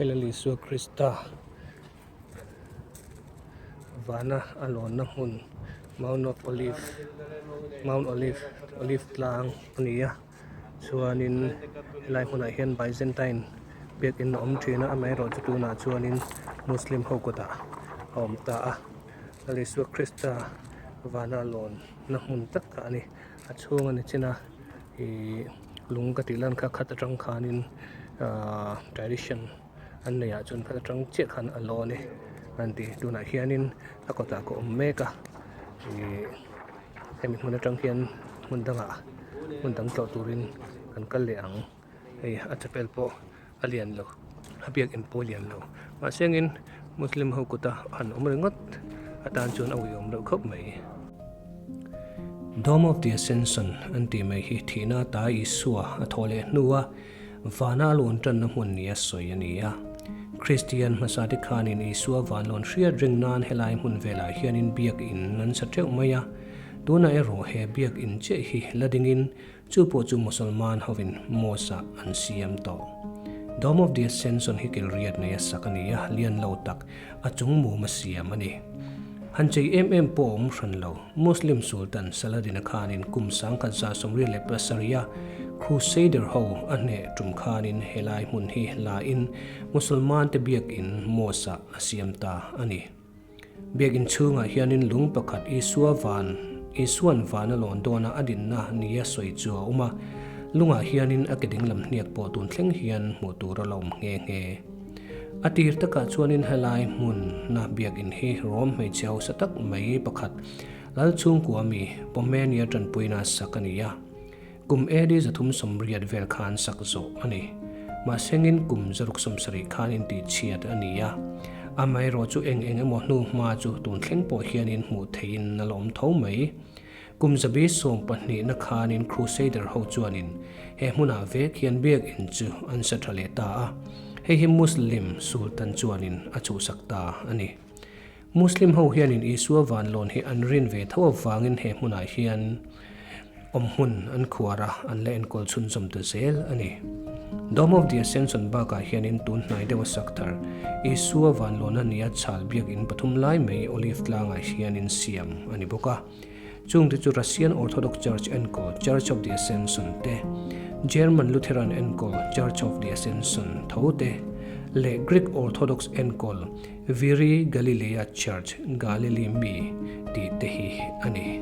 Hei Lal Isua Krista vana a lawnna hmun Mount of Olive Mount Olive Olive tlang a ni a chuanin helai hmunah hian Byzantine biakin a awm thin a amaherawhchu tunah chuanin Muslim ho kutah a awm ta a Lal Isua Krista vana lawn na hmun tak kha a ni a chhung a ni chin a ihh lung ka tih lan kha khat atang khanin ahh tradition an neih ah chuan khat atang chiah khan a lawn e an ti tunah hianin a kawtah ka awm mek a ihh hemi hmun atang hian hmun dangah hmun dang tlawh turin kan kal leh ang hei a chapel pawh a lian lo a biakin pawh a lian lo mahse engin muslim ho kuta han awm ringawt atan chuan a uiawm loh khawp mai. Dome of the Ascension an tih mai hi thihna ata Isua a thawh leh hnua vana a lawn tanna hmun nia sawi a ni a. Kristian hmasa te khanin Isua van lawn hriat ring nan helai hmun velah hianin biakin an sa teuh mai a, tunah erawh he biakin chiah hi la dingin Chu pawh chu Musalman hovin mosque-ah an siam tawh. Dome of the Ascension hi kil riat nei a sak a ni a, lian lo tak, a chung mum a siam a ni. Han chei em em pawh a awm hran lo. Muslim Sultan Saladin-a khanin kum 1707 a Crusader ho a hneh tum khanin helai hmun hi la in Musalmante biakin mosque-ah a siam ta a ni. Biakinn chhungah hianin lung pakhat Isua van, Isua'n van a lawn dawna a dinna nia sawi chu a awm a, lungah hianin a ke dinglam hniak pawh tun thleng hian hmuh tur a la awm nghe nghe. A tir takah chuanin helai hmunna biakinn hi Rom hmeichhe hausa tak mai pakhat Lal chhungkua mi Pomenia tanpuina sak a ni a. Kum AD 380 vel khan sak zawh a ni. Mahsengin kum 670 khan intihchhiat a ni a. Amaherawh chu eng eng emaw hnu hma chu tun thleng pawh hianin hmuh theihin a la awm tho mai. Kum 120 na khanin Crusader ho chuanin he hmunah vek hian biakinn chu an sa tha leh ta a. Hei hi Muslim Sultan chuanin a chhuhsak ta a ni. Muslim ho hianin Isua vanlawn hi an rin ve tho avangin he hmunah hian awm hmun an khuar a, an la enkawl chhunzawm ta zel a ni. Dome of the Ascension bakah hianin tun hnai deuha sak thar Isua vanlawn a nia chhal biakin pathum lai mai Olive tlangah hianin siam a ni bawk a. Chungte chu Russian Orthodox Church enkawl Church of the Ascension te, German Lutheran enkawl Church of the Ascension tho te, leh Greek Orthodox enkawl Viri Galilea Church, Galilee mi, tih te hi a ni.